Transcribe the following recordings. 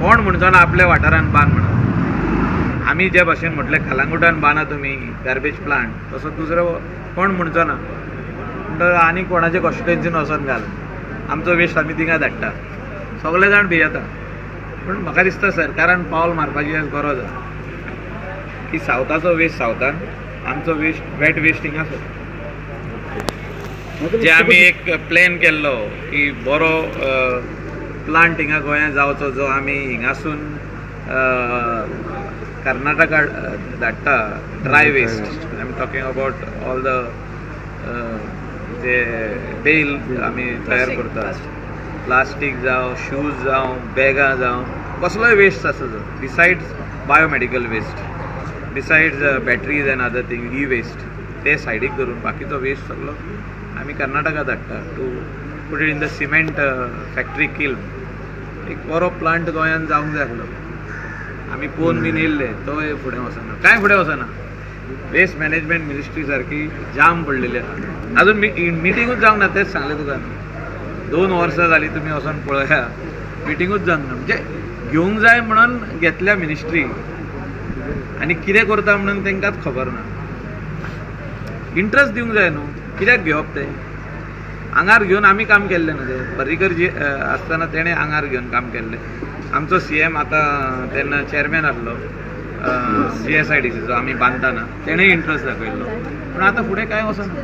कोण म्हणचो ना आपल्या वाठारान बांद म्हणून. आमी जे भाशेन म्हटलें कलांगुटान बांदा तुमी गार्बेज प्लांट, तसो दुसरो कोण म्हणचो ना. म्हणटकर आनी कोणाचे कॉन्स्टिट्युएन्सीन वचोन घाल, आमचो वेस्ट आमी थिंगा धाडटा, सगळे जाण भियेता. पूण म्हाका दिसता सरकारान पावल मारपाची आज गरज आसा की सावथाचो वेस्ट सावथान, आमचो वेस्ट वेट वेस्ट हिंगा. जे आमी एक प्लॅन केल्लो की बरो प्लांट हिंगा गोंयांत जावचो, जो आमी हिंगासून कर्नाटका धाडटा dry waste. I am talking about all the J bell आमी तयार करता, प्लास्टीक जावं, शूज जावं, बॅगां जावं, कसलोय वेस्ट आसा जो, besides biomedical waste, besides batteries and other thing, e waste, ते सायडीक धरून बाकीचो वेस्ट सगलो आमी कर्नाटका धाडटा to put it in the cement factory kiln. एक बरो प्लांट गोंयांत जावंक जाय आसलो. आमी पळोवन बीन येयल्ले, तोय फुडें वचना, कांय फुडें वचना. वेस्ट मॅनेजमेंट मिनिस्ट्री सारकी जाम पडलेली आसा. अजून मिटिंगूच जावंक ना. तेच सांगलें तुका, 2 वर्सां जालीं, तुमी वचोन पळया, मिटिंगूच जावंक ना. म्हणजे घेवंक जाय म्हणून घेतल्या मिनिस्ट्री आनी कितें करता म्हणून तांकांच खबर ना. इंट्रस्ट दिवंक जाय न्हू, कित्याक घेवप तें आंगार घेवन. आमी काम केल्लें न्हू तें. पर्रीकर जी आसतना तेणें आंगार घेवन काम केल्लें. आमचो सीएम आतां तेन्ना चॅरमॅन आसलो जीएसआयडीसीचो, आमी बांदताना तेणें इंट्रस्ट दाखयल्लो. पूण आतां फुडें कांय वचना.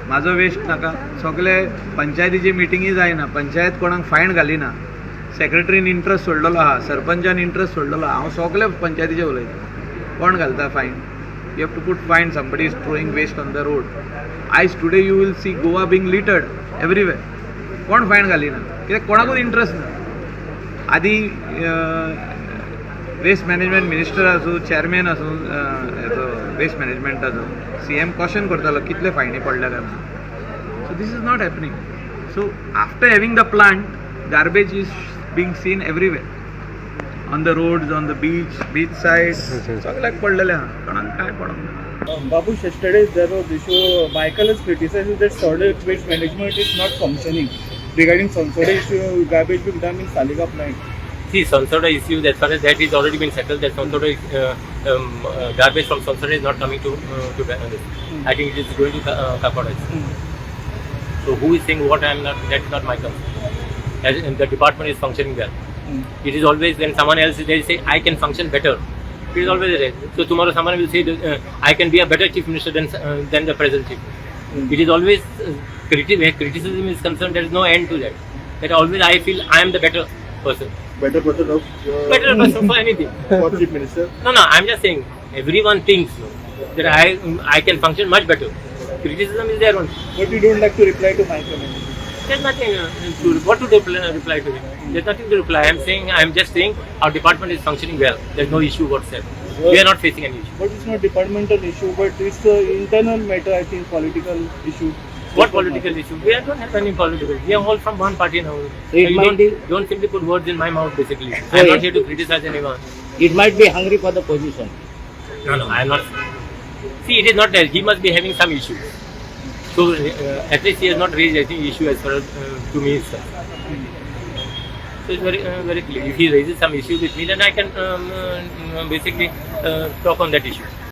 म्हाजो वेस्ट नाका. सगळे पंचायतीची मिटिंगी जायना, पंचायत कोणाक फायन घालिना, सेक्रेटरीन इंट्रस्ट सोडलेलो आहा, सरपंचान इंट्रस्ट सोडलेलो आहा. हांव सगळे पंचायतीचे उलयतां. कोण घालता fine? You have to put fine. Somebody is throwing waste on the road. आयज today you will see Goa being littered everywhere. कोण फायन घालिना कित्याक कोणाकूच इंट्रस्ट ना. आदी वेस्ट मॅनेजमेंट मिनिस्टर आसूं, चॅरमॅन आसूं हेचो वेस्ट मॅनेजमेंटाचो, सीएम क्वेश्चन करतालो कितले फायनी पडल्या काय म्हणून. So this is not happening. So after having the plant, garbage is being seen everywhere, on the roads, on the beach, beach side, सगळ्याक पडलेलें आहा. कोणाक काय पडोंक ना. Babush, yesterday there was issue. Michael has criticized that solid waste management is not functioning regarding Sonsoda issue, garbage being done in Saligao plant. See, Sonsoda issue, as far as that is already been settled, that Sonsoda garbage from Sonsoda is not coming to this. I think it is going to Kakoda. So who is saying what, I am not, that is not my concern. As in, the department is functioning well. It is always when someone else, they say, "I can function better." It is always there. So tomorrow someone will say that, "I can be a better chief minister than the present chief." It is always, where criticism is concerned, there is no end to that. That always I feel I am the better person. Better person of Better person for anything. For chief minister. No, I'm just saying everyone thinks, no, that I can function much better. Criticism is there only. But you don't like to reply to Michael. There's nothing to what to reply to him. There's nothing to reply. I'm just saying our department is functioning well. There's no issue whatsoever. We are not facing any issue. But it's not departmental issue, but it's an internal matter, I think, political issue. What political issue? We don't have any political. We are all from one party now. So it You might don't, be- don't simply put words in my mouth. Basically, So I'm not here to criticize anyone. It might be hungry for the position. No, I am not. See, it is not that he must be having some issues. So at least he has not raised any issue as far as to me is concerned. So it's very clear. If he raises some issue with me, then I can basically talk on that issue.